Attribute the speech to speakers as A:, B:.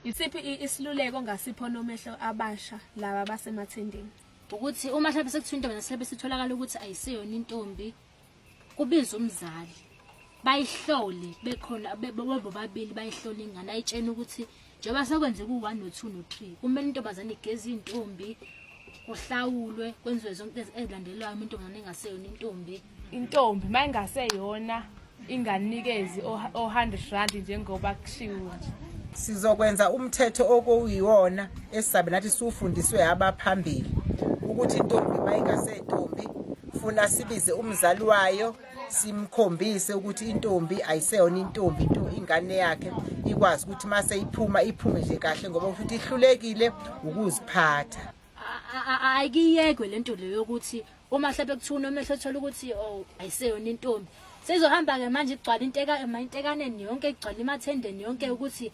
A: Isiphi isiluleko ongasipha onomehlo abasha laba basemathendeni?
B: Ukuthi uma mhlawumbe sekuthiwa intombi mhlawumbe sitholakala ukuthi ayiseyona intombi, kubizwe umzali bayihlole bekhona bobabili, bayihlole ingane, ayitshene ukuthi njengoba sekwenzeka u-1 no-2 no-3, kumele intombazane igeze iy'ntombi, kuhlawulwe, kwenziwe zonke ezilandelwayo uma intombazane ingaseyona intombi.
C: Intombi uma ingaseyona inganikezi o-R100 njengoba kushiwo nje.
D: Sizokwenza umthetho okuyiwona esizabe nathi siwufundiswe abaphambili ukuthi intombi uma ingasentombi funa sibize umzali wayo, simkhombise ukuthi intombi ayiseyona intombi, into ingane yakhe ikwazi ukuthi uma seyiphuma iphume nje kahle, ngoba futhi ihlulekile ukuziphatha.
B: Ayikiyekwe lento leyo yokuthi uma mhlawumbe kuthiwa unomehlo ethola ukuthi, oh, ayiseyona intombi, seyizohamba-ke manje igcwala intekaneni yonke, igcwala emathendeni yonke ukuthi